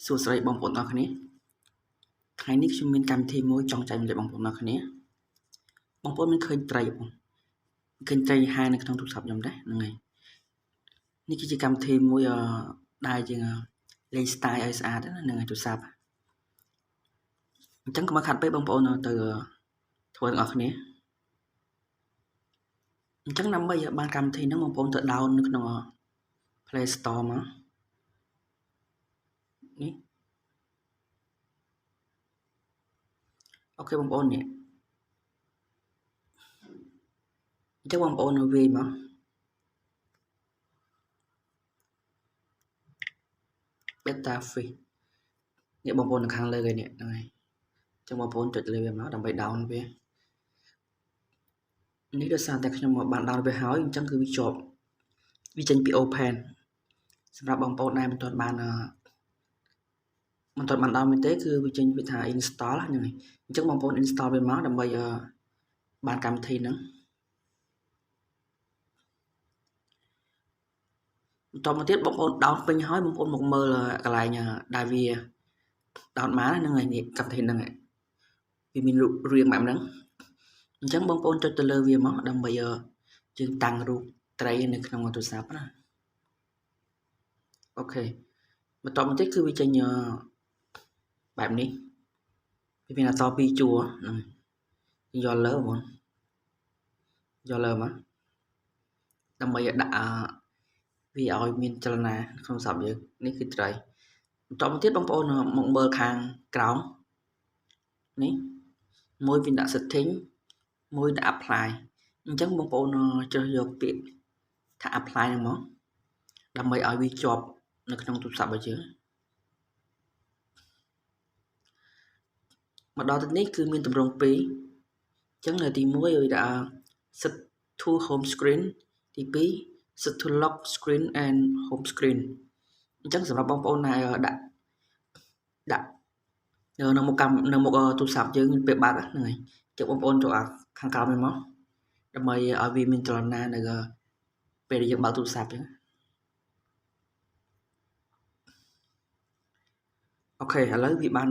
សួស្តីបងប្អូនទាំងអស់គ្នាថ្ងៃនេះខ្ញុំមានកម្មវិធីមួយចង់ចែករំលែកបងប្អូនទាំងអស់គ្នាបងប្អូនមានឃើញត្រីបងឃើញត្រីហែនៅក្នុងទូរស័ព្ទខ្ញុំដែរហ្នឹងហើយនេះគឺជាកម្មវិធីមួយដែលយើងលេង style ឲ្យស្អាតហ្នឹងហើយទូរស័ព្ទអញ្ចឹងកុំឲ្យខាត់ពេកបងប្អូនទៅធ្វើទាំងអស់គ្នាអញ្ចឹងដើម្បីបានកម្មវិធីហ្នឹងបងប្អូនទៅ down នៅក្នុង Play Store មកនេះOK បងប្អូននេះអញ្ចឹងបងប្អូនវាយមក Beta Fish នេះបងប្អូននៅខាងលើគេនេះហ្នឹងហើយអញ្ចឹងបងប្អូនចុចលើវាមកដើម្បី down វានេះដោយសារតែខ្ញុំមកបាន down វាហើយអញ្ចឹងគឺវាជាប់វាចេញពី open សម្រាប់បងប្អូនដែលមិនទាន់បាន down មែនទេគឺវាចេញវាថា install ហ្នឹងហើយអញ្ចឹងបងប្អូន install វាមកដើម្បីបានកម្មវិធីហ្នឹងបន្តមកទៀតបងប្អូន down ពេញហើយបងប្អូនមកមើលកន្លែងដែលវា down មកហ្នឹងហើយនេះកម្មវិធីហ្នឹងវាមានរូបរាងបែបហ្នឹងអញ្ចឹងបងប្អូនចុចទៅលើវាមកដើម្បីយើងតាំងរូបត្រីនៅក្នុងទូរស័ព្ទណាOK បន្តមកទៀតគឺវាចេញបែបនេះវាមានអក្សរពីរជួរហ្នឹងយកលើបងយកលើមកដើម្បីដាក់វាឲ្យមានចលនាក្នុងទូរស័ព្ទយើងនេះគឺត្រីបន្តមកទៀតបងប្អូនមកមើលខាងក្រោមនេះមួយវាដាក់ setting មួយដាក់ apply អញ្ចឹងបងប្អូនជ្រើសយកពាក្យថា apply ហ្នឹងមកដើម្បីឲ្យវាជាប់នៅក្នុងទូរស័ព្ទរបស់យើងមកដល់ទីនេះគឺមានទម្រង់ពីរអញ្ចឹងនៅទី1វាដាក់ set to home screen ទី2 set to lock screen and home screen អញ្ចឹងសម្រាប់បងប្អូនដែលដាក់ដាក់នៅមុខកម្មនៅមុខទូរស័ព្ទយើងពេលបើកហ្នឹងហើយចុចបងប្អូនចូលអាខាងក្រោមនេះមកដើម្បីឲ្យវាមានចលនានៅពេលដែលយើងបើកទូរស័ព្ទអញ្ចឹង OK ឥឡូវវាបាន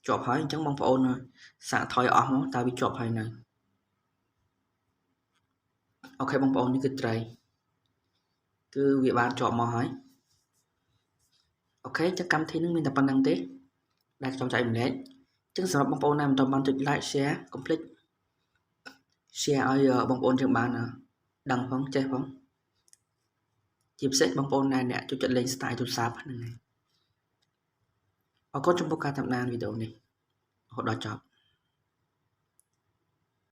ជាប់ហើយអញ្ចឹងបងប្អូនសាកថយអស់មកតើវាជាប់ហើយនៅOK បងប្អូននេះគឺត្រីគឺវាបានជាប់មកហើយ OK អញ្ចឹងកម្មវិធីនឹងមានតែប៉ុណ្្នឹងទេដែលខ្ញុំចែករំលែកអញ្ចឹងសម្រាប់បងប្អូនដែលមិនទាន់បានចុច like share កុំភ្លេច share ឲ្យបងប្អូនយើងបានដឹងផងចេះផងជាពិសេសបងប្អូនដែលអ្នកចូលចិត្តលេង style ទូរស័ព្ទហ្នឹងហើយអរគុណចំពោះការតាមដានវីដេអូនេះរហូតដល់ចប់